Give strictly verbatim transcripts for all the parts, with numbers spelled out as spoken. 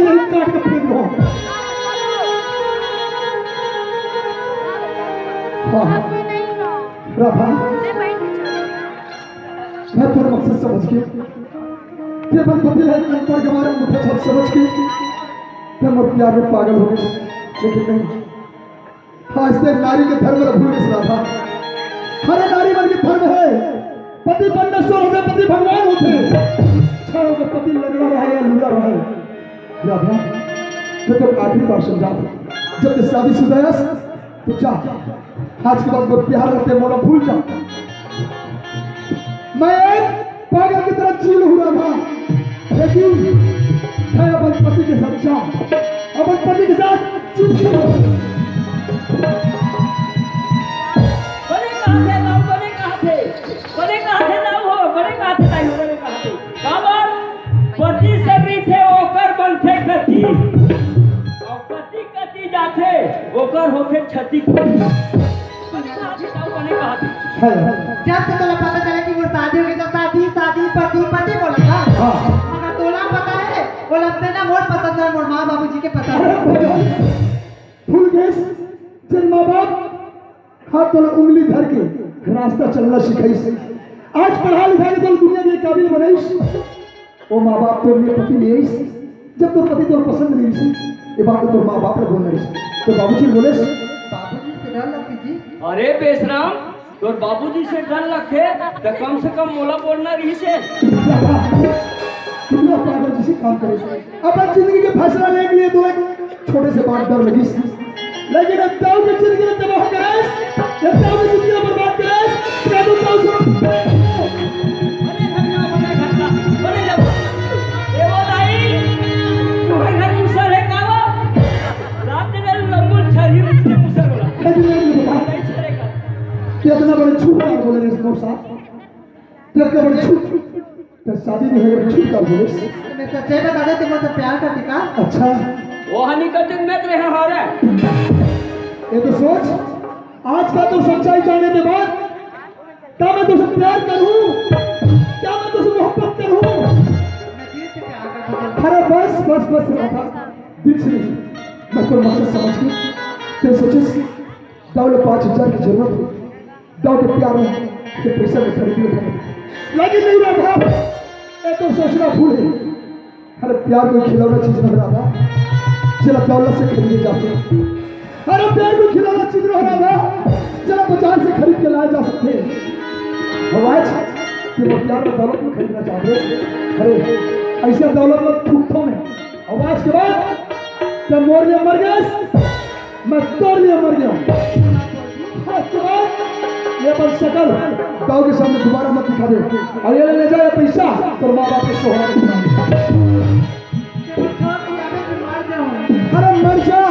नहीं, काट के फेंक दो। हाँ, हाँ। राधा, मैं तोर मकसद समझ के, ते अपन पति ला एक अनपढ़ गंवार अंगूठा छाप समझ के, ते मोर प्यार में पागल हो गइस, लेकिन नहीं, आज ते नारी के धर्म ला भूल गइस राधा। अरे नारी मन के धर्म हे, पति परमेश्वर होथे, पति भगवान होथे, चाहे ओकर पति लंगड़ा रहे या लूला रहे। राधा, मैं तो आखिरी बार समझाथंव, जब ते शादीशुदा हस, तो जा, आज के बाद मोर प्यार ला ते मोला भूल जा। मैं एक पागल की तरह जी लूँ राधा, लेकिन मैं अपन पति के साथ जा, अपन पति के साथ जी लूँ। बने कहा थे, बने कहा थे, बने कहा थे ना हो, बने कहा थे, ताई हो, बने कहा थे। काबर? पति से रहिथे, ओकर बनथे गति। अउ पति कति जाथे, ओकर होथे क्षति। बने कहा थे, ताऊ, बने कहा थे। है। जब से तोला पता चला कि मोर शादी हो गई, तो शादी, शादी, पति, पति बोला था। हाँ। मगर तोला पता है, वो लगते ना मोर पसंद है, मोर माँ बाबूजी के पसंद है। अरे भगवान, भूल गइस, जेन माँ बाप हाथ तोला उंगली धर के रास्ता चलना सिखाइस। आज पढ़ा लिखा के तोला दुनिया के काबिल बनाइस। ओ माँ बाप तोर लिए पति ले आइस। जब तोर पति तोर पसंद नहीं रहिस, ये बात तो तोर माँ बाप ला बोलना रहिस। तो बाबूजी बोलेस, बाबूजी से डर लगथे जी। अरे बेशरम, तोर बाबूजी से डर लगथे, त कम से कम मोला बोलना रहिस हे। कितना पागल जैसे काम करे। अपन जिंदगी के फैसला लेने के लिए तो एक छोटे से बात डर लगिस, लेकिन अब ताऊ के जिंदगी ला तबाह करेस, ये ताऊ के जिंदगी ला बर्बाद करेस, क्या तो ताऊ सुन। बने धरना, बने धरना, बने जब। ए वो दाई, तुम्हारे घर मुसर है का वो? रात के बेर लंगुल छरी उसके मुसर होला। अरे नहीं, नहीं, नहीं। नहीं छरेगा। कितना बड़े झूठ बोले रे इसको साथ। कितना बड़े झूठ। ते शादी नहीं होय, झूठ का बोले। मैं सच्चाई बता दे, तुम मुझसे प्यार करती का? अच्छा। वो हनी कटिंग में रहे हमारे। ये तो सोच, आज का तो सच्चाई जाने के बाद, क्या मैं तुझसे प्यार करूं? क्या मैं तुझसे मोहब्बत करूं? मैं दिल से प्यार करता हूँ। अरे बस, बस, बस, राधा, दिल से नहीं। मैं तो मकसद समझ के, ते सोचिस, दाऊ ला पाँच हजार की जरूरत हे, दाऊ के प्यार में, ये पैसा में खरीद ले। लेकिन नहीं राधा, ये तो सोचना भूल हे। अरे प्यार कोई खिलौना चीज नहीं राधा, जेला दौलत से खरीदे जा सकथे। अरे प्यार कोई खिलौना चीज नहीं राधा, जेला बाजार से खरीद के लाया जा सकथे। अउ आज ते प्यार ला दौलत में खरीदना चाहथे। अरे ऐसा दौलत मत थूकथों मैं। अउ आज के बाद ते मोर लिए मर गइस, मैं तोर लिए मर गेंव। आज के बाद ये अपन शकल दाऊ के सामने दोबारा मत दिखाबे। अउ ये ले, ले जा ये पैसा, तोर माँ बाप के सोहाग। अरे मर जा,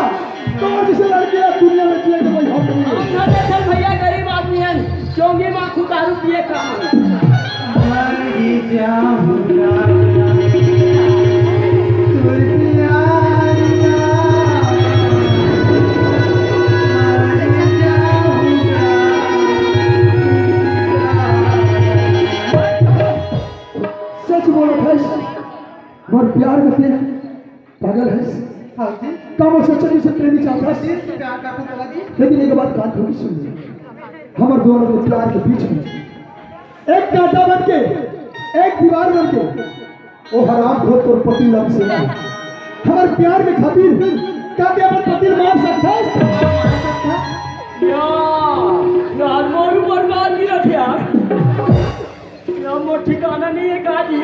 तोर जैसे लड़की दुनिया में जिए के कोई हक नहीं है। हम ना देखल भैया, गरीब आदमी हन, चौंगी माँ खुद दारू पिए का। मर ही जाऊंगा, तोर प्यार का, मर ही जाऊंगा। सच बोलत हस, मोर प्यार में ते पागल हस। हाँ जी। का मोर सच्चा दिल से प्रेमी चाहत हस? दिल से प्यार करता हूँ जी। लेकिन एक बात कान खोल के सुन ले, हमर दोनों के प्यार के बीच में एक कांटा बन के, एक दीवार बन के, वो हरामखोर तोर पति लमसेना हे। हमर प्यार के खातिर का ते अपन पति ला मार सकथस? यार, यार, मोरू बर्बाद नहीं रहते यार। यार, मोर ठिकाना नहीं है का जी।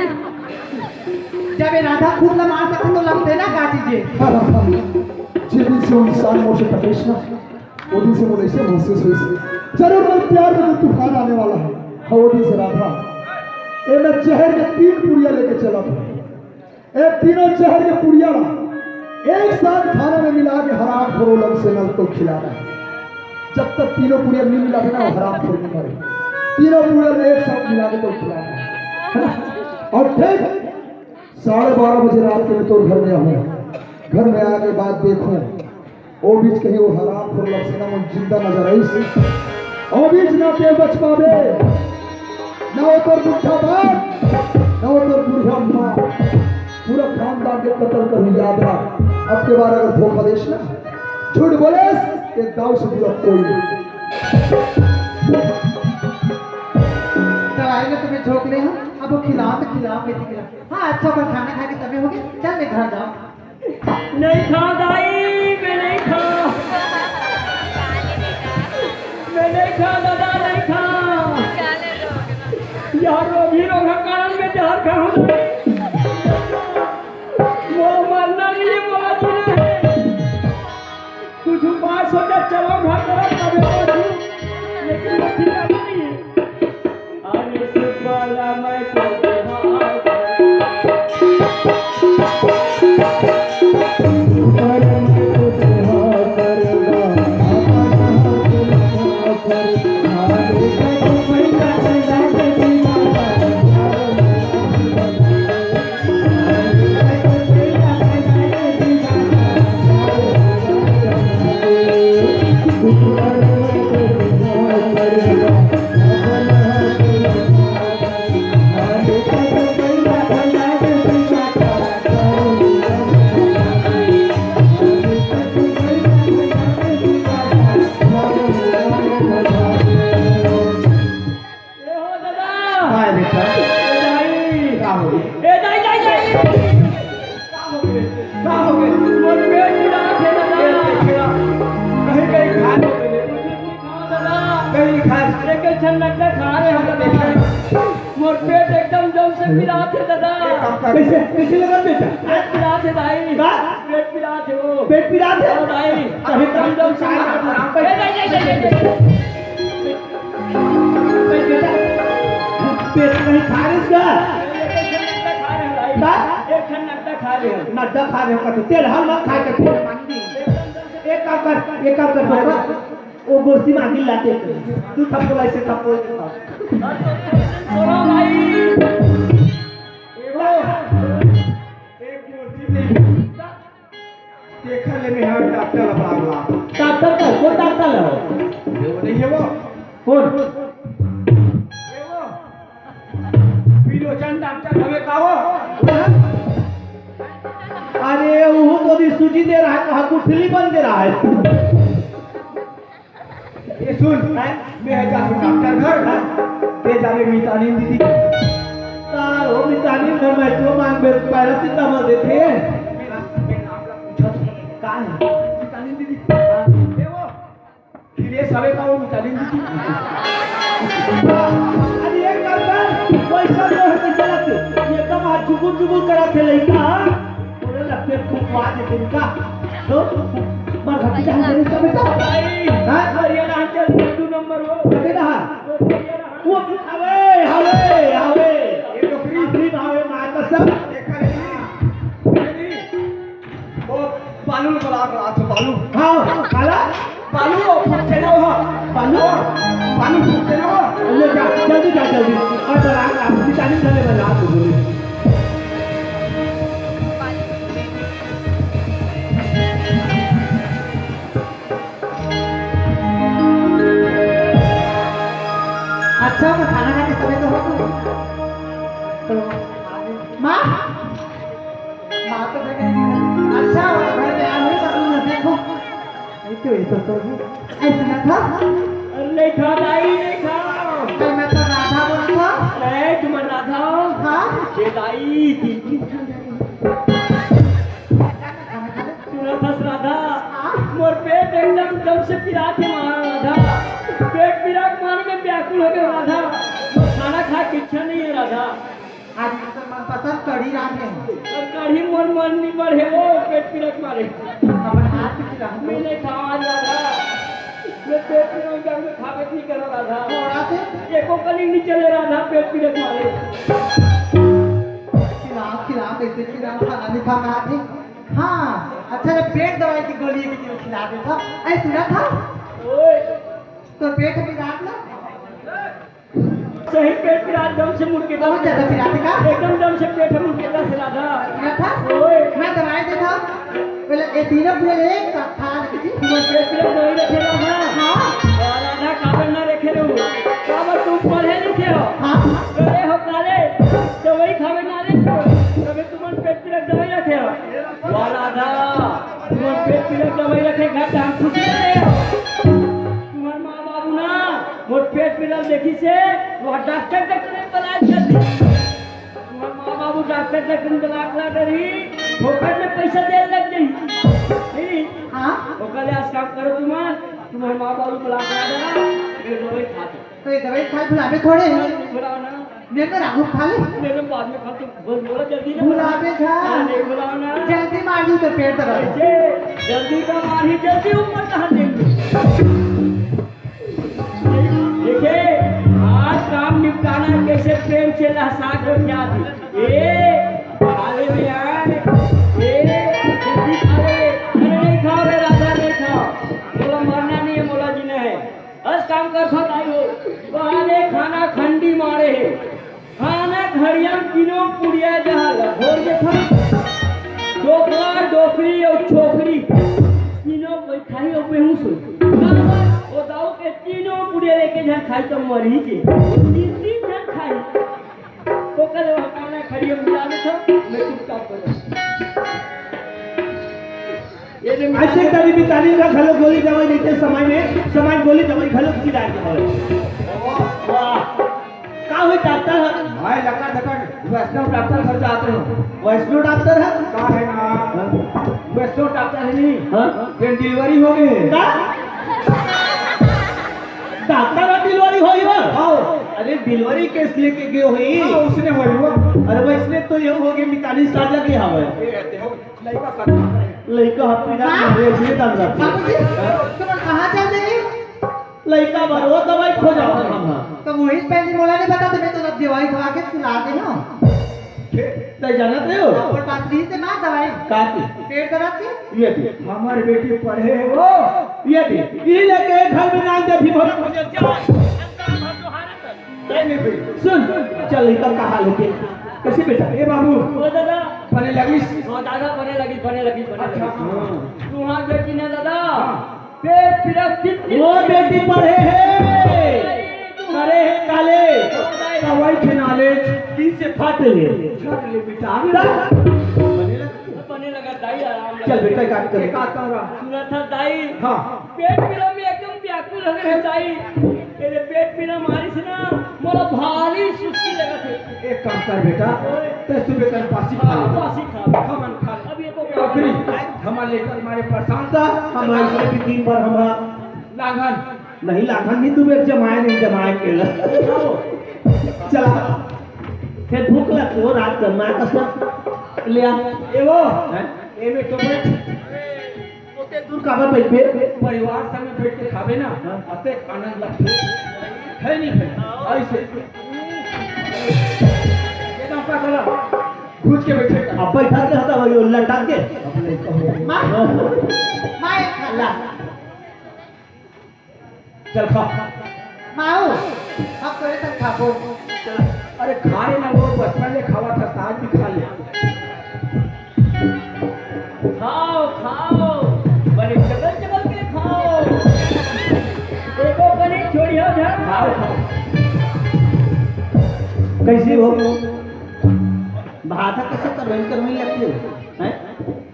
जब ये राधा खुद ला मार सकथे तो लमसेना का जी जे। जे दिन से वो इंसान मोर से टकराइस ना, वो दिन से मोला ऐसे महसूस होइस, जरूर मोर प्यार में कोई तूफान आने वाला है। हाँ, वो दिन से राधा, ए मैं जहर के तीन पुड़िया लेके चलत हूँ। ए तीनों जहर के पुड़िया ला एक साथ खाना में मिला के हरामखोर लमसेना ल तो खिलाना है। जब तक तीनों पुड़िया नहीं मिलाबे ना, वो हरामखोर नहीं मरे। तीनों पुड़िया ला एक साथ मिला के तो खिलाना है, है ना? अउ ठीक साढ़े बारह बजे रात के मैं तोर घर में आहूँ। घर में आए के बाद देखूँ, ओ बीच कहीं वो हरामखोर लमसेना मोला जिंदा नजर आइस। ओ बीच ना ते बच पाबे, ना वो तोर बुढ़ा बाप, ना वो तोर बुढ़िया माँ। पूरा खानदान के कत्ल करूँ, याद रख। अब के बार अगर धोखा देस ना, झूठ बोलेस, ये दाव से बुरा कोई नहीं। दवाई में तुम्हें झोंक ले हूँ, अब वो खिलाओ तो खिलाओ, कैसे खिलाओ? हाँ, अच्छा, पर खाना खा के तबे हो गए, चल मैं घर जाऊँ। नहीं खा दाई, मैं नहीं खा, मैं नहीं खा दादा, नहीं खा। यार, वो भी रोग का कारण मैं जहर खाऊं। वो मरना नहीं है, बोला तूने। कुछ उपाय सोचा, चलो घर तरफ, तबे पहुंचू। लेकिन वो ठीक नहीं है। अरे सुपाला मैं तो ए हो दादा। काय बेटा? ए दाई। का हो गया? ए दाई, दाई, दाई। का हो गया? का हो गया? मोर पेट पिरात हे दादा। पेट पिरात। कहीं, कहीं खाय हो गया? हाँ दादा। कहीं खाय? अरे, कई ठन नड्डा खा रहे हो दादा। मोर पेट एकदम जम से पिरात हे दादा। एक काम कर। कैसे, कैसे लगा बेटा? पेट पिरात हे दाई। का? पेट पिरात हे वो। पेट पिरात हे? हाँ दाई। कहीं एकदम जम से पिरात हे। ए दाई, दाई, दाई, दाई। पेट नहीं खा रहे इसका? का? एक ठन नड्डा खा रहे हो। नड्डा खा रहे हो का? तो तेल हल मत खाए कर, फिर मांग दी। एक काम कर, एक काम कर, बेटा, वो गोरसी मांगी लाते, तू थप्पो ऐसे थप्पो। सुनो भाई। एक गोरसी नहीं। देखा ले, मैं हर डॉक्टर ला पागला। डॉक्टर का? कौन डॉक्टर है वो? ये वो नहीं है वो? कौन? ये वो। विलोचन डॉक्टर हमें का वो? अरे, वो तो भी सूजी दे रहा है, कहाँ गुठली बन दे रहा है। ये सुन, मैं जाहूँ डॉक्टर घर, ते जाबे मितानिन दीदी। तार हो मितानिन घर में तो मांग बे पैरासिटामोल देथे। मेरा, मेरा नाम ला पूछत हे। का है? मितानिन दीदी। ए वो, खिले सबे का वो मितानिन दीदी। अरे ये कर कर, पैसा जो है पैसा लगते। ये कम हाथ जुगुर जुगुर करा थे लइका। पूरे लगते फुकवा दे तुमका। तो, मार घटी जान दे इसका बेटा। भाई, हाँ? हरियाणा अंचल दो नंबर हो। बेटा, हाँ। वो, अबे, अबे, अबे। ये तो free। Free भावे मार कसम। देखा नहीं। वो बालू बड़ा रहा था, बालू। हाँ, काला? बालू, वो फूट के ना हो। बालू? बालू फूट के ना हो। ले जा, जल्दी जा, जल्दी। और बड़ा रहा, मितानिन धरे बना, तू बोली। अच्छा, मैं खाना खा के समय तो हो तो। तो, माँ? माँ तो घर नहीं है। अच्छा, घर में आ, वही सब तुम देखो। ये तो, ये तो सही है। ऐसे ना था? अरे, नहीं था, दाई, नहीं था। अरे, मैं तो राधा बोला था। अरे, तुम राधा हो? हाँ। ये दाई, तीन, तीन खानदानी। सुनत हस राधा, मोर पेट एकदम जम से पिरात हे माँ राधा। पेट पिरा के मारे मैं व्याकुल हो गए राधा। मोर खाना खाए के इच्छा नहीं है राधा। आज तो मनपसंद कढ़ी रांधे हँव। अब कढ़ी मोर मन नहीं बढ़े वो, पेट पिरा के मारे। अपन हाथ से खिला दो। मैं नहीं खावा राधा। मैं पेट पिरा के खावे नहीं करो राधा। थोड़ा से? एको कनी नहीं चले राधा, पेट पिरा के मारे। खिला, खिला, कैसे खिला, खाना नहीं खा रहा थे। हाँ, अच्छा, जब पेट दवाई की गोली एक किलो खिला देता, ऐ सुना था? ओए। तो पेट भी रात ना? सही पेट पिरात दम से मुड़ के बहुत ज्यादा पिरात का? एकदम दम से पेट मुड़ के दस राधा। सुना था? ओए। मैं दवाई देता, बोले, "ए तीनों पूरे एक साथ खा ले जी।" तुम्हारे पेट पिरात दवाई रखे रहो ना। हाँ। और राधा काबर ना रखे रहो। काबर तुम पढ़े लिखे हो? हाँ। करे हो काले, दवाई खावे ना रे। तबे तुम्हारे पेट पिरात पेट पीरा देखिस हे, वो डॉक्टर, डॉक्टर ने बला कर दी। तुम्हार माँ बाबू डॉक्टर, डॉक्टर ने बला कर दी, फोकट में पैसा देने लग गई। नहीं, हाँ? वो कल आज काम करो तुम्हार, तुम्हार माँ बाबू बला कर दी, ये दवाई खा दो। तो ये दवाई खा भुलावे थोड़े हैं। बुलाओ ना। मैं तो राहु खा ले। मेरे बाद में खा तुम बोल, बोला जल्दी ना। भुलावे था। हाँ, नहीं बुलाओ ना। जल्दी मार दूँ तो पेट दर्द। कैसे? जल्दी का मार ही, जल्दी ऊपर कहाँ देंगे? देखिए, आज काम निपटाना है, कैसे प्रेम से लहसा कर क्या दी। ए, खा ले बे यार। ए, जल्दी खा ले। अरे नहीं खाओ रे राजा, नहीं खाओ। बोला मरना नहीं है, बोला जीना है। बस काम कर खा भाई हो। बाहर खाना खंडी मारे है। खाना घड़िया तीनों पुड़िया जहाँ लभोर के खा। डोकरा, डोकरी और छोकरी। तीनों कोई खाई और बेहोश हो। वो दाऊ के तीनों पुड़िया लेके जहाँ खाई तो मरी के। तीन, तीन जन खाई। तो कल वो खाना घड़िया मिला दे तो मैं चुपचाप कर। ये दे ऐसे कभी भी तारीफ का घलो गोली दवाई देते समय में, समय गोली दवाई घलो की डाल के। वाह। का होय डॉक्टर? मैं लगा था वैष्णव डॉक्टर घर जाते हो। वैष्णव डॉक्टर है? का है ना? हाँ? वैष्णव डॉक्टर है नहीं? हाँ? ये डिलीवरी हो गई है। का? डॉक्टर का डिलीवरी होई हो? हाँ। अरे डिलीवरी केस लेके गए होई? हाँ, उसने होई हो। अरे वैसने तो ये हो गए मितानी साजा के हवे। ये रहते हो, लड़का करता है। लड़का हाथ में हाँ? डाल रहे, इसलिए डाल रहा है। बाबूजी, तुम कहाँ चल रहे हो? लइका बर वो दवाई खोजत हन हम। त वही पहली मोला नहीं बता, त मैं तो दवाई खवा के सुला दे ना। तै जानत रहे हो? और बात रही से माँ दवाई। का की? पेट दर्द की? ये दे। हमारे बेटी पढ़े है वो। ये दे। ई लेके घर में नाम दे, भी भोला खोजे जाए। नहीं, नहीं, भाई। सुन, चल, इनका का हाल होके। कैसे बेटा? ए बाबू। ओ दादा। बने लगिस? हाँ, दादा, बने लगिस, बने लगिस, बने अच्छा, लगिस। हाँ। तू हाथ बेटी ना दादा। हाँ। पेट पीरा कितनी वो बेटी पढ़े है, करे है काले, दवाई के नॉलेज किसे फट ले। फट ले बेटा। बने लगा दाई, आराम लगा। चल बेटा, एक काम कर। एक काम कर। सुना था दाई। हाँ। पेट पीरा में एकदम व्याकुल हो गए दाई। तेरे पेट पीरा मारी से ना, मोला भारी सुस्ती लगा थे। एक काम कर बेटा, ओए। ते सुबह कर बासी खा ले। हाँ, बासी खा। हमन खा ले। अब ये तो आखिरी, हमारे लेकर हमारे परेशान था, हमारे से भी दिन भर हम लाघन। नहीं, लाघन नहीं, तू मेरे जमाए नहीं, जमाए के ला। चला। फिर भूख लगती हो रात का, मैं कसम लिया। ए वो, हैं? ए में तो बैठ। ओते दूर काबर बैठबे? परिवार संग बैठ के खाबे ना, हाँ। अतेक आनंद लगथे। है नहीं भाई? ऐसे। ये तो आपका गला। घुस के बैठे। अब बैठा के हटा भाई, वो लटा के। अब नहीं कहो। माँ, माँ, एक खाला। चल खा। माऊ, अब तोरे तक खाबो। चल, अरे खा रे ना, वो बचपन ले खावा था, आज भी खा ले। खाओ, खाओ, बने चबल चबल के खाओ। एको कनी छोड़ियो झन। खाओ, खाओ। कैसे हो? भात कैसे करवई करवई लगथे, हैं?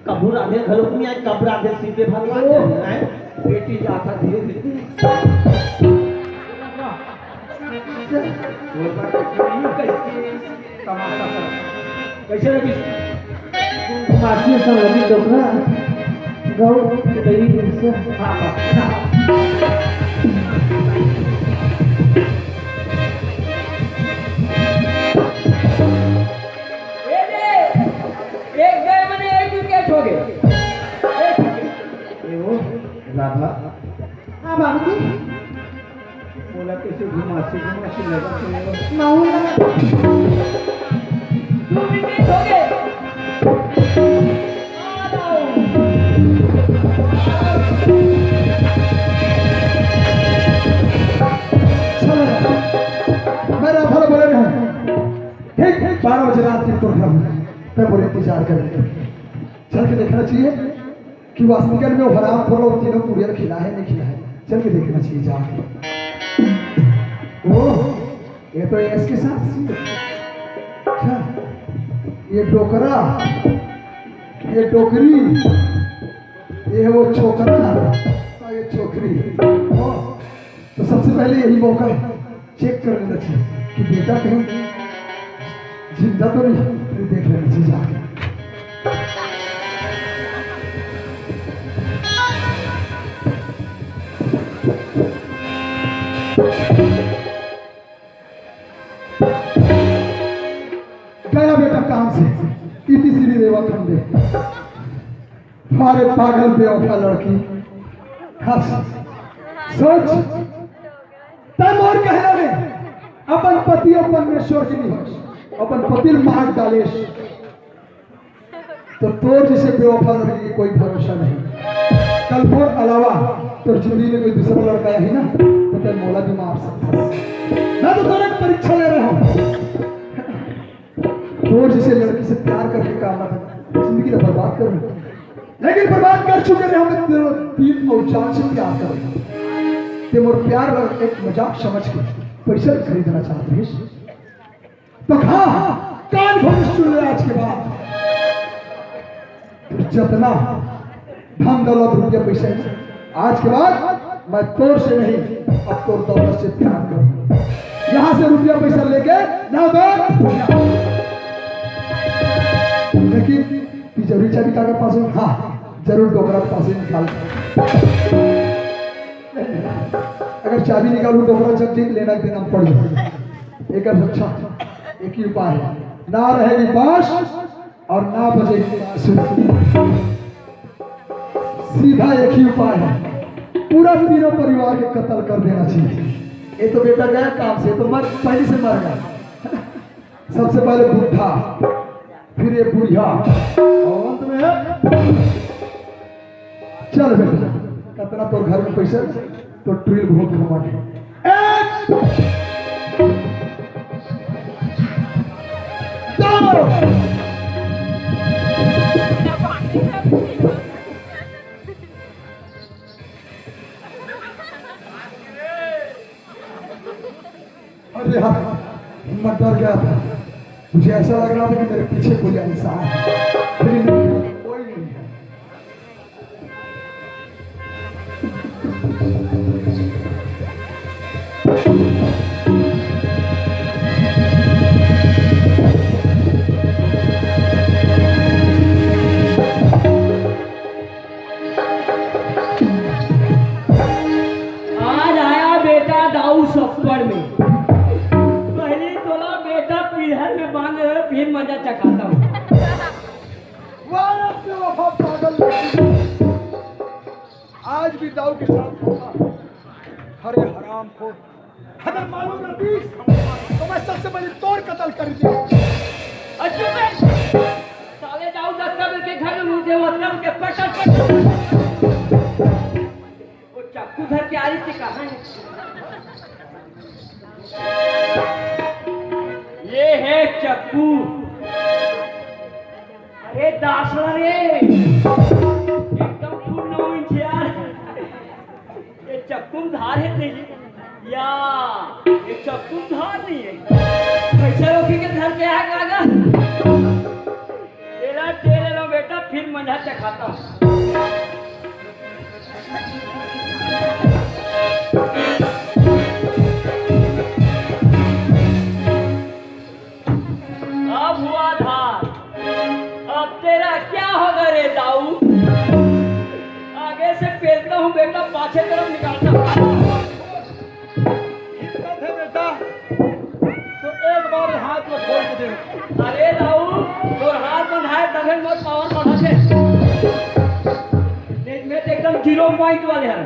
कभू रांधे घलोक नहीं आए, कब रांधे सीधे भात खा ओ। जाए, हैं? बेटी जाता धीरे धीरे। कैसे? तमाशा कर। कैसे लगी? मासी सब लगी डोकरा, गौ, दही, दूध से। हाँ, हाँ, हाँ। ए दे, एक गए मने एक विकेट हो गए। ए वो, राधा। हाँ, बाबूजी। बोला कैसे घुमासी, घुमासी लगा तो। माहौल लगा। दो विकेट हो गए। चलो, मैं राधा बोले रहा हूँ। ठीक, ठीक, बारह बजे रात के प्रोग्राम है। मैं पूरे इंतजार करेंगे। चल के देखना चाहिए कि वास्तविकता में वो हराम खोर लोग तीनों कुड़िया खिला है, नहीं खिला है। चल के देखना चाहिए जाके। ओ, ये तो एस के साथ सी। अच्छा, ये डोकरा, ये डोकरी, ये वो छोकरा, और ये छोकरी। ओ, तो सबसे पहले यही मौका चेक कर लेना चाहिए कि बेटा कहीं जिंदा तो नहीं, फिर देख लेना चाहिए जाके। गया बेटा काम से, इति श्री रेवा खंडे। अरे पागल बेवफा लड़की, हंस, सोच, तब और कहना रे, अपन पति अपन में स्वर्ग नहीं, अपन पति मार डालेश। तो तोर जैसे बेवफा लड़की के कोई भरोसा नहीं। कल मोर अलावा तोर जिंदगी में कोई दूसरा लड़का है ना, तो तेरे मोला भी मार सकता है। मैं तो तोरे परीक्षा ले रहा हूँ। तोर जैसे लड़की से प्यार करके का मतलब, जिंदगी तो बर्बाद कर, लेकिन बर्बाद कर चुके रहे हम। तीन और चार से प्यार कर रहे हैं। ते मोर प्यार ला एक मजाक समझ के पैसा खरीदना चाहते हैं। तो हाँ, कान खोल सुन ले आज के बाद। जितना धन दौलत रुपया पैसा है, आज के बाद मैं तोर से नहीं, अब तोर दौलत से प्यार करूँ। यहाँ से रुपया पैसा लेके ना दो। लेकिन तिजोरी चाबी काकर पास हो? हाँ, जरूर डोकरा के पास ही निकाल। अगर चाबी निकालू डोकरा जब जीत लेना देना पड़ जाए। एक अच्छा, एक ही उपाय है, ना रहेगी बांस और ना बजेगी बांसुरी। सीधा एक ही उपाय है, पूरा तीनों परिवार के कत्ल कर देना चाहिए। ये तो बेटा गया काम से, ये तो मर, पहले से मर गया। सबसे पहले बुढ़ा, फिर ये बुढ़िया, और अंत में है, चल बेटा, कितना तोर घर में पैसा है? तो ट्रिल बहुत घमंड है। एक, दो। अरे यार, मैं डर गया था। मुझे ऐसा लग रहा था कि मेरे पीछे कोई इंसान है, लेकिन कोई नहीं है। आज आया बेटा दाऊ सप्पड़ में। पहली तोला बेटा पीढ़र में बांध रहे, फिर मजा चखाता हूँ। वाह, अब तो वफा पागल लड़की। आज भी दाऊ के साथ धोखा। अरे हरामखोर, अगर मालूम रहती तो मैं सबसे पहले तोर कत्ल कर देता। और चुप रह। साले दाऊ दत्ता मिल के घर में मुझे मतलब के पटक पटक। वो चाकू धर के आ रही थी, कहाँ है? ये है चाकू। अरे दासड़ा रे, एकदम फुल नौ इंच यार। ये चाकू में धार है तेरी या ये चाकू में धार नहीं है। कैसे रोकी के धर के आ काका? तेरा तेरे लो बेटा, फिर मंझा चखाता हूँ। अब हुआ धार। अब तेरा क्या होगा रे दाऊ? आगे से पेलता हूँ बेटा, पाछे तरफ निकालता हूँ। हिम्मत है बेटा, तो एक बार हाथ में खोल के दे। अरे दाऊ, तोर हाथ बंधाए तभे मोर पावर बढ़ा दे। नहीं, मैं तो एकदम जीरो पॉइंट वाले हैं।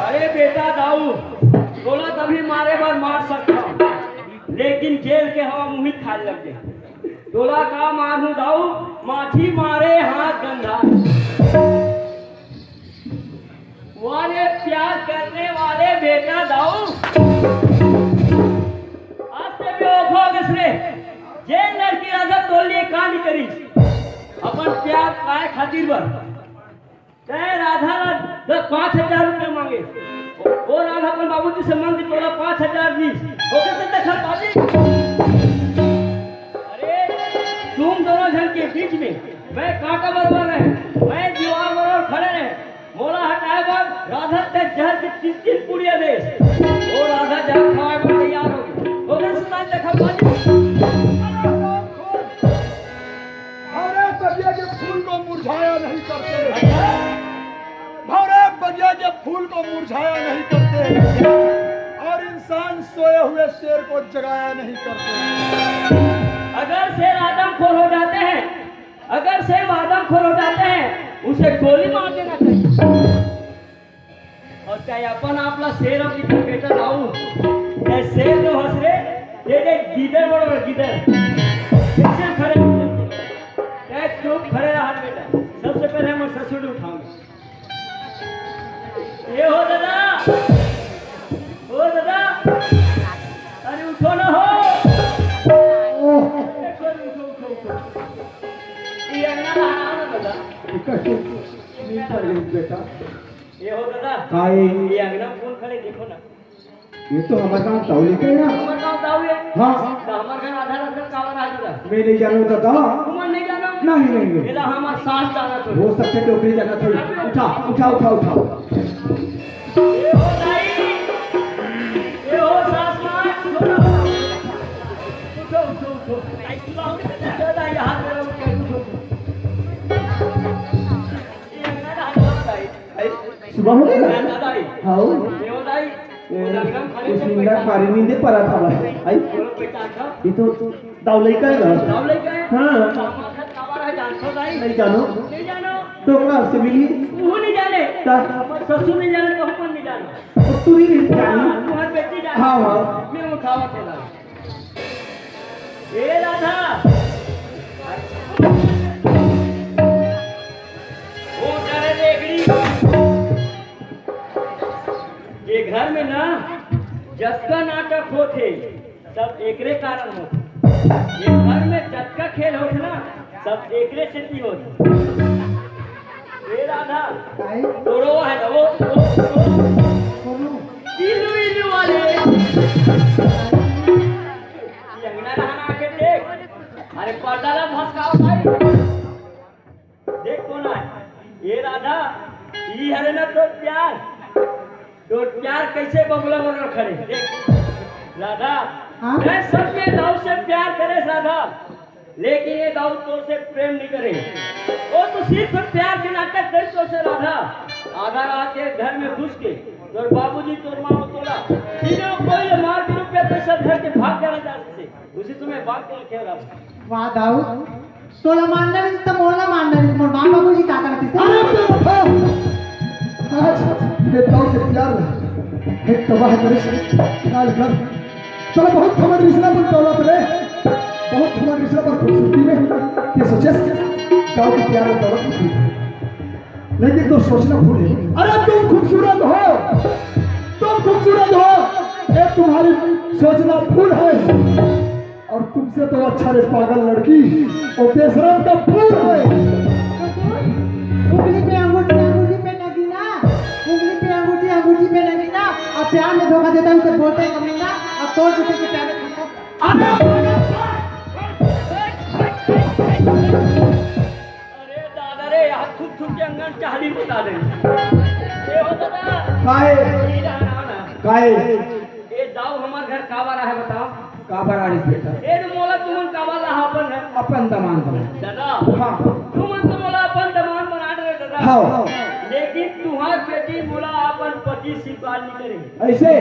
अरे बेटा दाऊ, तोला तभी मारे बर मार सकता हूँ, लेकिन जेल के हवा मुही खाए लग जाए। तोला का मारहूं दाऊ, माछी मारे हाथ गंदा। वाले प्यार करने वाले बेटा दाऊ, आज से बेवफा हो गइस रे। जेन लड़की राधा तोर लिए कांड करी, अपन प्यार पाए खातिर बर। तैं राधा ला द-, पाँच हजार रुपया मांगे। वो राधा अपन बाबूजी से मांग के तोला पाँच हजार दी। ओके तो देखा बाजी। अरे, तुम दोनों जन के बीच में मैं कांटा बराबर रहे, मैं दीवार बराबर खड़े रहे। मोला हटाए बर राधा ते जहर के चीज किन पुड़िया देश। ओ राधा जा खवाए बर तैयार हो गए। ओकर सुनाई देखा बाजी। भौरे बगिया के फूल को मुरझाया नहीं करते। भौरे बगिया के फूल को मुरझाया नहीं करते। और इंसान सोए हुए शेर को जगाया नहीं करते। अगर शेर आदमखोर हो जाते हैं, अगर शेर आदमखोर हो जाते हैं, उसे गोली मार देना चाहिए। और चाहे अपन आप ला शेर और की बेटा लाऊं, चाहे शेर जो हंस रे, ये देख गीदड़ बड़ बड़ गीदड़। पीछे खड़े हो, चाहे चुप खड़े रहा बेटा। सबसे पहले हम ससुर उठाऊंगा। ये हो दादा, ओ दादा, अरे उठो ना हो। एक बार उठो, उठो, उठो। ये अंगना नहाना ना दादा। नहीं पड़ गई बेटा। ये हो दादा। काय? ये अंगना फूल खड़े देखो ना। ये तो हमारे गांव तावली का है ना? हमारे गांव तावली है। हाँ। तो हमारे घर आधा रात का काला रहा दादा। मैं नहीं जानू दादा। तुम नहीं जानो? नहीं, नहीं, नहीं। ये ला हमारे सास जाना तो। वो सबसे डोकरी जाना था। उठा, उठा, उठा, उठा। ये हो दाई, ये हो सास मां, उठो ना। उठो, उठो, उठो। दादा, यहाँ पे रहो, उठो, उठो। सुबह हो गया? हाँ। ये हो दाई, ये उस निंदा पारी नींदे पड़ा था भाई। आई? ये तो दावलई का है ना? हाँ। नहीं जानो? डोकरा से मिली? वो नहीं जाने। का? ससुर नहीं जाने तो हम नहीं जानो। तो तू ही नहीं जानी? हाँ, तुम्हारे बेटी जाने। हाँ, हाँ। मैं उठावा के ला। ए राधा। ओ करे देखड़ी। ये घर में ना जतका नाटक होथे, सब एकरे कारण होथे। ये घर में जतका खेल होथे ना, सब एकरे सेती होथे। ए राधा, काय? तोरो है ना वो, वो, वो। कोनो? इलू, इलू वाले। ये अंगना नहाना आके देख। अरे पर्दा ला भसकाओ भाई। देख कोन आय? ए राधा, ई हरे ना तोर प्यार। तोर प्यार कैसे बगुला बनल खड़े? देख राधा, हाँ? मैं सच में दाऊ से प्यार करे राधा, लेकिन ये दाऊ तोर से प्रेम नहीं करे। वो तो सिर्फ प्यार के नाटक करे तोर से राधा। आधा रात के घर में घुस के तोर बाबूजी, तोर माँ तोला तीनों कोई मार के रुपया पैसा धर के भाग जाना चाहते थे। उसी समय भाग के रखे राधा। वाह दाऊ, तोला मारना रहिस त मोला मारना रहिस, मोर माँ बाबूजी का करतिस? अरे बेवफा! आज ये दाऊ के प्यार ला एक तबाह करिस, काल कर। तोला बहुत घमंड रिसना बन दौलत रे, बहुत घमंड रिसना पर खूबसूरती में ये सोचेस दाऊ के प्यार में दौलत होती। लेकिन तो सोचना भूल गए। अरे तुम खूबसूरत हो, तुम खूबसूरत हो, ये तुम्हारी सोचना भूल है। और तुमसे तो अच्छा रे पागल लड़की, वो बेशरम का फूल है। उंगली पे अंगूठी, अंगूठी पे नगीना, उंगली पे अंगूठी, अंगूठी पे नगीना। अब प्यार में धोखा देता है, उसे बोलते हैं कमीना। अब तोड़ दूसरे के प्यार में अरे अरे दादा रे, हाथ थुक थुक के अंगन चाहली बता दे। ए हो दादा। काहे? ई रहा ना, ना। काहे? ए दाऊ हमार घर काबर आहे बताओ? काबर आड़िस बेटा? ए तो मोला तुमन काबर ला अपन है? अपन दमान बना। दादा। हाँ। तुमन तो मोला अपन दमान बना रहे दादा। हाँ। लेकिन तुम्हार बेटी मोला अपन पति स्वीकार नहीं करे। ऐसे?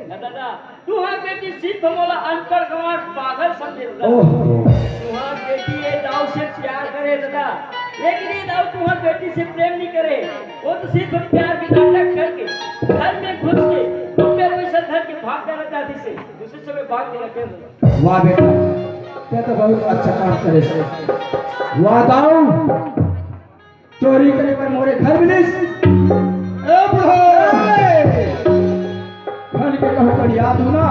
ना दादा। तुहार बेटी सिर्फ मोला अनपढ़ गंवार पागल समझे दादा। ओहो। तुहार बेटी ये दाऊ से प्यार करे दादा, लेकिन ये दाऊ तुहार बेटी से प्रेम नहीं करे। वो तो सिर्फ प्यार के नाटक करके घर में घुस के रुपया पैसा धर के भाग जाना चाहती से, दूसरे समय भाग के रखे दादा। वाह बेटा, ते तो बहुत अच्छा काम करे। वाह दाऊ। चोरी करे बर मोरे घर मिलिस। ए बुढ़ा! ए! घर के कहूँ पर याद हो ना,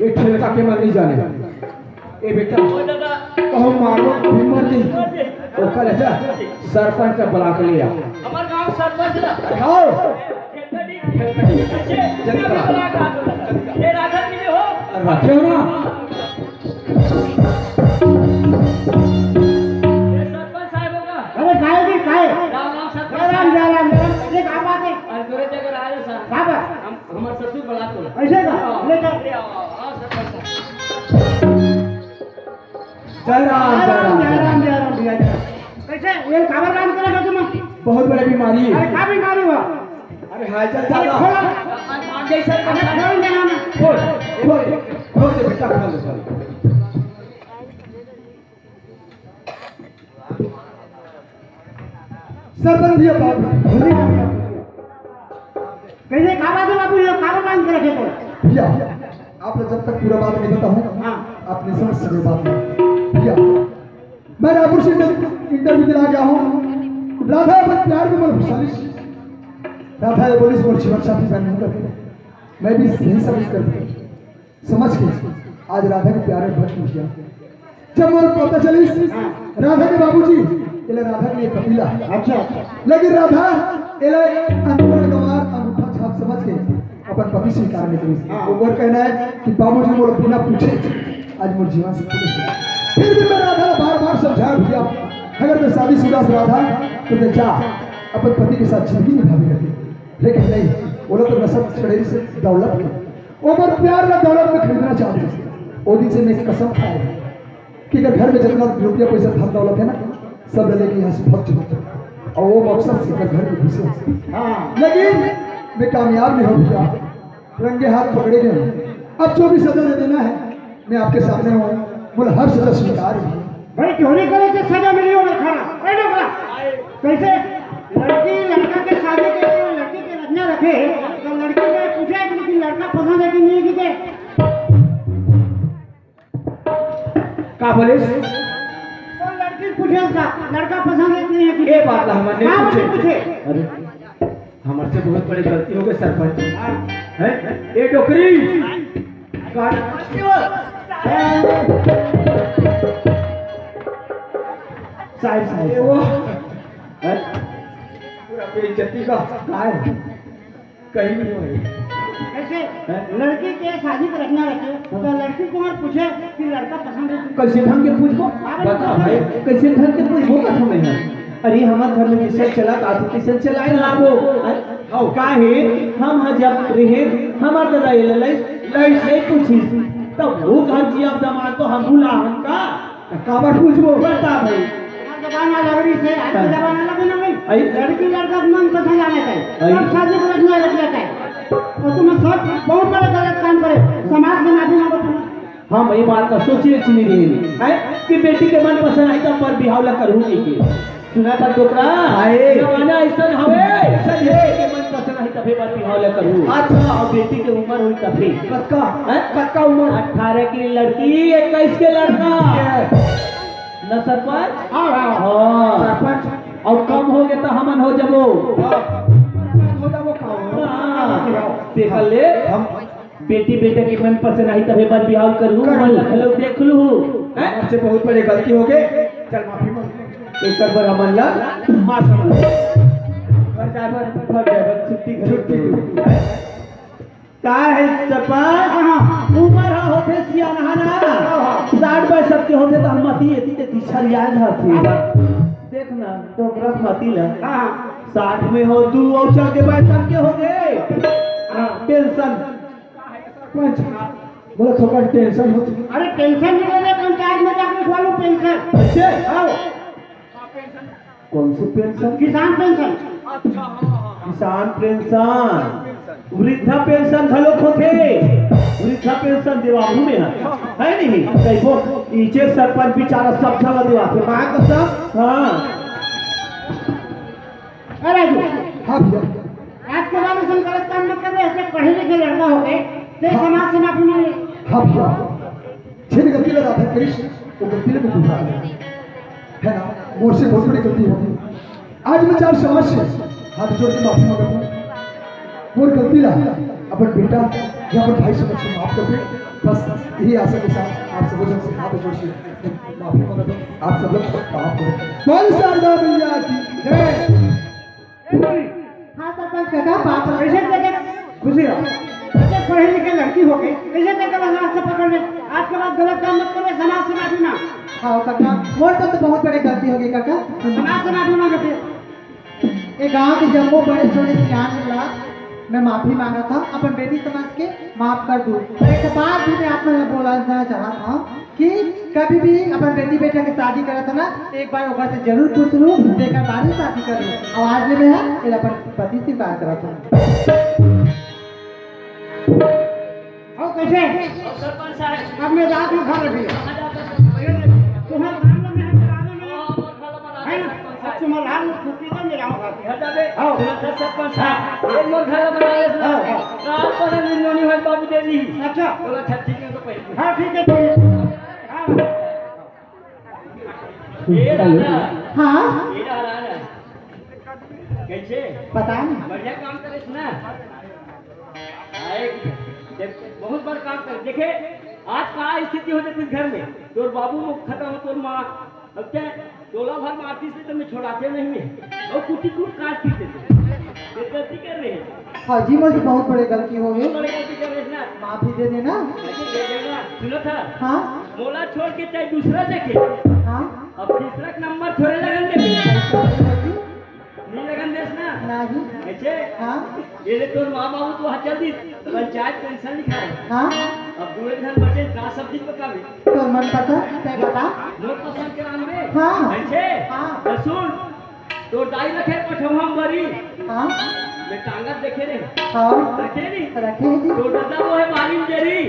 ये ठेलका के मन नहीं जाने। ए बेटा, ओ दादा। कहूँ मारो, भी मर जाई। ओ कल जा, सरपंच का बुला के ले आ। हमार गांव सरपंच ना। आओ। खेलकटी। खेलकटी। अच्छे, जल्दी बुला। बुला के आ जाओ। ये राधा जी हो। रखे हो ना? ये सरपंच साहब होगा। अरे काय जी, काय? राम राम सरपंच जय राम, साहब। जय राम, जय राम। ये का बात है? अरे तोरे जगह राजे साहब। का बात? जय राम, जय राम, जय राम, जय राम भैया, जय राम। कैसे? ये काबर काम करे हो तुम? बहुत बड़ी बीमारी है। अरे, का बीमारी हुआ? अरे, हाय, चल, अरे, चल। खोल। अरे, खोल दे ना। खोल, खोल, खोल दे बेटा, खोल दे, खोल दे। सरपंच भैया, बात कैसे? का बात है बाबू, ये काबर बांध के रखे तो? भैया, आप लोग जब तक पूरा बात नहीं बताऊं, हाँ। आप नहीं समझ सकते बात में। भैया, मैं रायपुर से इंटर-, इंटरव्यू दिला गया हूँ। राधा अपन प्यार में मोर फंसा लिस। राधा ये बोलिस मोर जीवन साथी बन नहीं कर। मैं भी सही समझ कर समझ के आज राधा के प्यार में भटक गया। जब मोर पता चलिस, राधा के बाबूजी एला राधा के लिए पतीला। अच्छा, अच्छा। लेकिन राधा एला अनपढ़ गंवार अंगूठा छाप समझ के अपन पति स्वीकार नहीं करिस। हाँ। ओकर कहना है कि बाबूजी मोला बिना पूछे आज मोर जीवन से खुश है। फिर भी मैं राधा ला बार-बार समझाया, भैया, अगर मैं शादीशुदा से राधा, तो मैं जा अपन पति के साथ जिंदगी निभावे रहती। लेकिन नहीं, बोला तो नशा चढ़ेरी से दौलत के ओकर प्यार ला दौलत में खरीदना चाहते हैं। ओ दिन से मैं कसम खाए हूँ कि अगर घर में जितना रुपया पैसा धन दौलत है ना, सब लेके यहाँ से भग चुका। और वो मकसद से घर में घुसे। हाँ। लेकिन मैं कामयाब नहीं हो भैया, रंगे हाथ पकड़े गए हूँ। अब जो भी सजा दे देना है, मैं आपके सामने हूँ, बोले हर सजा स्वीकार है। भाई, चोरी करे के सजा मिली होगा खाना। ए डोकरा, कैसे लड़की लड़का के शादी के लिए लड़की के रखना रखे, तो लड़की ने पूछे कि लड़का पसंद है कि नहीं, कि के? का बोले? तो लड़की पूछे उसका, लड़का पसंद है कि नहीं है, कि ये बात ला हमर नहीं हाँ, पूछे। पूछे। अरे, हमर से बहुत बड़ी गलती हो गई सरपंच। हाँ। हैं? ए डोकरी, साहब, साहब। ए वो। हैं? पूरा बेइज्जती का। काय? कहीं नहीं हुआ। कैसे? हैं? लड़की के शादी पर रखना रखे, तो लड़की को मत पूछे कि लड़का पसंद है। कैसे ढंग के पूछ को? बता भाई, कैसे ढंग के पूछ वो कथम है? अरे, हमार घर में किसन चला, काफी किसन चलाए ना वो। अरे, हाँ। काहे? हम ह जब रहे, हमार दादा ये लइस, लइस नहीं पूछिस। तब वो घर जी अब दमाद तो हम भुला हम का? काबर पूछबो? बता भाई। जमाना लग रही से, आज के हाँ। जमाना लगे ना भाई। आई। लड़की लड़का के मन पसंद आना चाहिए। आई। तब शादी को रखना रख जाता है। और तुम सोच, बहुत बड़ा गलत काम करे। समाज में माफी मांगो तुम। हम ये बात का सोचिए चीनी रही है कि बेटी के मन पसंद आई तब पर बिहाव ला करूँ नहीं के। सुना था डोकरा? आए। जमाना ऐसा हवे। ऐसा बेटी के मन पसंद आई तबे पर बिहाव ला करूँ। अच्छा। और बेटी के उम्र हुई तबे। कतका? हैं? कतका उम्र? अठारह की लड़की, इक्कीस के लड़का। ये। न सरपंच? हाँ, हाँ। हाँ। सरपंच। और कम हो गए तो हमन हो जबो। हाँ। हो जाबो का हो? हाँ। देख ले। हम बेटी बेटा के मन पसंद आई तबे बर बिहाव करू, करू। मन ला घलो देख लू। हैं? हमसे बहुत बड़ी गलती हो गई। चल माफी मांग। एक बार हमन ला माफ कर। घर जाए बर, घर जाए बर, छुट्टी घर। छुट्टी। का है सपा? हाँ, हाँ। उमर हा होथे सियान हा ना। हाँ, हाँ। साठ बाय सबके होथे तो हम मती एती ते दिशा याद हथे। हाँ। देख ना, डोकरा मती ला। हाँ, हाँ। साठ में हो तू और चल के बाय सबके होथे। हाँ। टेंशन। पंच, बोला थोड़ा टेंशन हो। अरे टेंशन नहीं लेना, पंचायत में जाके लिखवा लो पेंशन। कैसे? हाँ। कौन से पेंशन? किसान पेंशन। किसान पेंशन, वृद्धा पेंशन घलो होथे। वृद्धा पेंशन देवाहू में है, है नहीं? कई वो इचे सरपंच बेचारा सब झन ला देवाथे। माँ कसम। हाँ। अरे राजू। हाँ भैया। आज के बाद ऐसा गलत काम मत करबे, ऐसे पढ़े लिखे लड़का हो गए, ते हाँ। समाज से माफी मांग ले। हाँ भैया। जेन गलती ला राधा करिस, वो गलती ला मैं दोहरा ले। है ना? मोर से बहुत बड़ी गलती हो गई। आज मैं चार समाज से हाथ जोड़ के माफी मांगता हूँ। मोर गलती ला अपन बेटा या अपन भाई समझ के माफ कर दे। बस यही आशा के साथ आप सब जन से हाथ जोड़ के माफी मांगता हूँ। आप सब लोग माफ करो। बोल शारदा मैया की जय। हाँ, सरपंच काका, बाप रे। ऐसे करके खुशी रहो। ऐसे पढ़े लिखे लड़की हो गई, ऐसे करके बस हाथ से पकड़ ले। आज के बाद गलत काम मत करो, समाज से माफी मांग। हाँ काका, मोर तो, तो बहुत बड़ी गलती हो गई काका। समाज से माफी मांगो फिर। ये गांव के जम्मो बड़े छोटे सियान ला मैं माफी मांगत हंव, अपन बेटी समझ के माफ कर दू। एक बात भी मैं आप मन ला बोलना चाहत हंव कि कभी भी अपन बेटी बेटा के शादी करत हव ना, एक बार ओकर से जरूर पूछ लू, तेकर बाद ही शादी कर लू। अउ आज ले मैं ह एला अपन पति स्वीकार करत हंव। अउ कइसे? सरपंच साहब। अब मैं जात हंव घर अभी। कहाँ जात हव? तुम्हारे घर में मैं हूँ, बता दो मेरे। हाँ, मोर घर बना है ना? दे, सरपंच साहब। अच्छा, मैं लाल में छुट्टी कर मेरा होगा। घर जाबे? हाँ। सुनो तो सरपंच साहब, ये मोर घर बना ले, सुनो। हाँ, हाँ। रात को ना नींद नहीं होई बाबू देवी। अच्छा। बोला, "अच्छा, ठीक है, तो पहले।" हाँ, ठीक है, ठीक है। हाँ। ये राधा। हाँ। ये राधा। कैसे? पता नहीं। बढ़िया काम करे, सुना? आए, देख, बहुत बड़ काम कर। देखे, आज का स्थिति हो जाती घर में। तोर बाबू मुख खत्म हो, तोर माँ। अब क्या, टोला भर मारती से तो मैं छोड़ाते नहीं है। और कुटी कूट काट पीते थे। ये गलती कर रहे हैं। हाँ जी, मुझसे बहुत बड़े गलती हो गई। बड़े गलती कर रहे हैं ना। माफी दे देना। माफी दे देना। सुनो था। हाँ। मोला छोड़ के चाहे दूसरा देखे। हाँ। अब तीसरा नंबर थोड़े लगन देखे। नहीं लगन देस ना? नहीं। कैसे? हाँ। ये ले तोर माँ बाबू तो वहाँ चल दी, पंचायत पेंशन लिखा है। हाँ। अब दूए घर बचे, का सब्जी पकावे? तोर मन पसंद, तैं बता। मोर पसंद के रांधबे? हाँ। कैसे? हाँ। तो सुन, तोर दाई रखे पठवा म बरी। हाँ। मैं टांगत देखे रहे। हाँ। रखे नहीं? रखे जी। तोर ददा वो है बारी में देरी।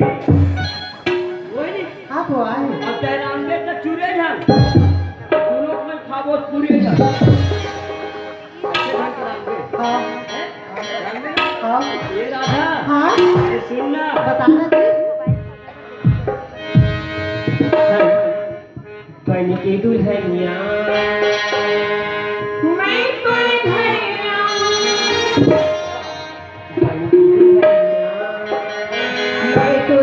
वही नहीं? हाँ, वो आए। अब तैं रांधबे तो चूरे झाल। दोनों में खाबो पूरे झाल। हाँ। हाँ। ये राधा। हाँ। ये सुनना। बताना जी। बन के दुल्हनिया। मैं तो दुल्हनिया। बन के दुल्हनिया। मैं तो